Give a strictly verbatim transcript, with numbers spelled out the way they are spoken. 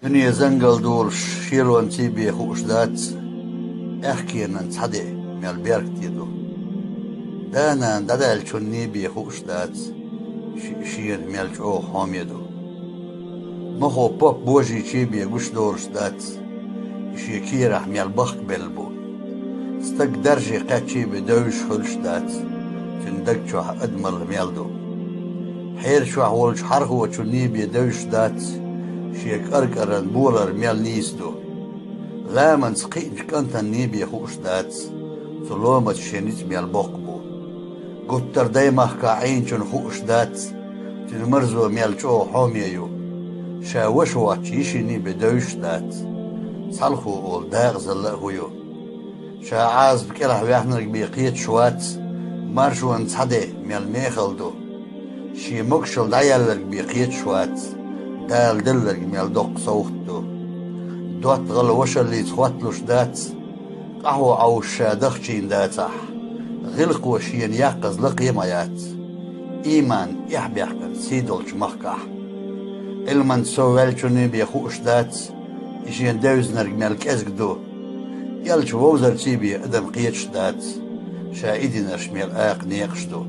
Дуьне зангал долуш шелонца бен хууш дац, аьхкенан цхьа де мел беркате ду. Да-нана дӀадаьллачунна бен хууш дац, шиъ шена мел чӀогӀа хьоме ду. Мохо поп божича бен гуш долуш дац, и шен кийрахь мел бахкабелла бу. Стаг дарже кхаьчча бен девзаш хуьлуш дац, цуьнан даг чохь адамалла мел ду. Хьера чохь волчу хьархочунна бен девзаш дац, шен кӀаркӀаран болар мел нийса ду. Ламанца кхиъначу кӀантана бен хууш дац, цу ломаца шен ницкъ мел боккха бу. Гуттар а даймахкахь Ӏийначунна хууш дац, цуьнан марзо мел чӀогӀа хьоме ю. Ша ваша воцчу йишина бен девзаш дац, цхьалхо олу дакъазалла а хӀун ю. Ша Ӏазап кӀелахь ваьхнарг бен кхеташ вац, маршонан цхьа де мел мехала ду. Шен могушалла дӀаяьлларг бен кхеташ вац, Дала делларг мел доккха совгӀат ду. ДоттагӀалла вашаллица хӀотталуш дац, къахьо Ӏовш ша дахчийна дацахь, гӀиллакхо шена яккхаза лакхе ма яц. Ийман эхь-бехкан сий долчу махкахь. Ӏилманца сов ваьллачунна бен хууш дац, и шен девзинарг мел кӀезиг ду. Элча вовзарца бен адам кхеташ дац, ша и динарш мел акха некъаш ду.